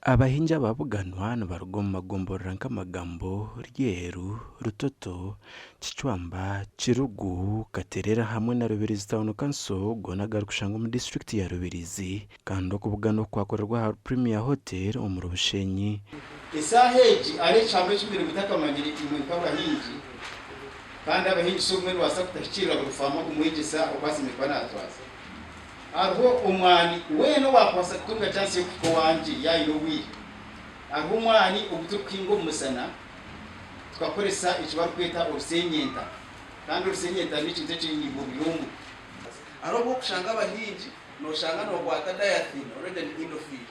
Abahingi ababuganwa nibaruga omu magomborora nk'Amagambo, Ryeru, Rutoto, Kicwamba, Kirugu, Katerera hamwe na Rubirizi Town Council goona agarikushangwa omu disiturikiti ya Rubirizi kandi okubugana oku kwakorerwa ahari Premier Hotel omuri Bushenyi. Esaaha egi hariho ekihama eki mbire mutakamanyire imwe nk'abahingi, kandi abahingisa obumwe nibabaasa kutahikiirira buri faama kumwegyesa oku asemeriire kuba naatwaza. Hariho omwani weena owaakubaasa kutunga chansi y'okuhika owangye yaaba aine obwire. Hariho omwani ogu turikuhinga omu musana tukakoresa eki barikweta orusenyenta kandi orusenyenta n'ekintu ekihiingwa buri omwe. Hariho obu orikushanga abahingi nooshanga nookwata diathene already ni Indofil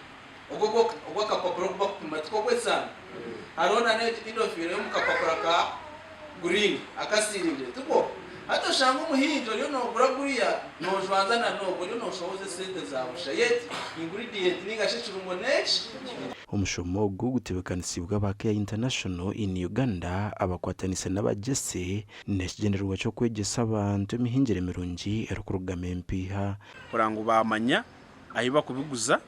ogwo ogw'akapapura oku bakupima tikwo gw'esaano? Hariho na n'egi Indofil ey'omu kapapura ka green akasiiriire tikwo? Hati oshanga omuhingi oriyo noogura guriya noojwanza na n'ogu oriyo nooshohoza esente za busha yet ingredient ninga shi ekirungo n'eki. Omushomo ogu gutebeekanisiibwe aba Care International in Uganda abakwataniise n'aba Jesse n'ekigyendererwa ky'okwegyesa abantu emihingire mirungi erikurugamu empiiha. Kurora ngu baamanya ahi bakubiguza,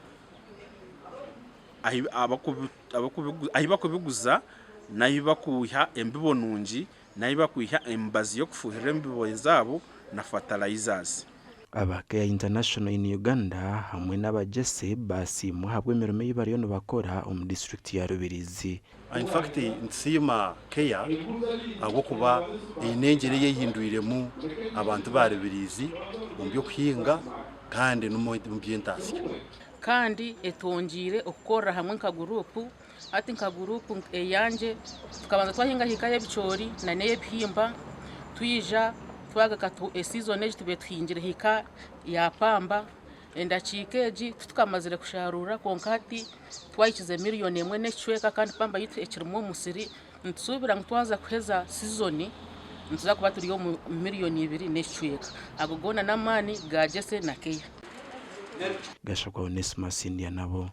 ahi bakubiguza n'ahi bakwiha embibo nungi n'ahi bakwiha emibazi y'okufuuhirira embibo zaabo na fertilizers. Aba Care International in Uganda hamwe n'aba Jesse baasiimwa ahabw'emirimo ei bariyo nibakora omu disiturikiti ya Rubirizi. In fact nitusiima Care ahabw'okuba eine engyeri ei ehindwiremu abantu ba Rubirizi omu by'okuhinga kandi n'omu by'entaasya. Kandi etwongyeire okukorera hamwe nka guruupu. Hati nka guruupu eyangye tukabanza twahinga hiika y'ebicoori n'ey'ebihimba twija twagaruka esiizoni egi tubaire tuhingire hiika ya pamba, endakiika egi titukamazire kusharuura kwonka hati twahikize miriyoni emwe n'ekicweka kandi pamba yaitu ekirimu omu musiri nitusuubira ngu twaza kuheza sizoni nituza kuba turi omu miriyoni ibiri n'ekicweka. Ago goona n'amaani ga Jesse na Keya. Gashakwa Onesmus Ndyanabo.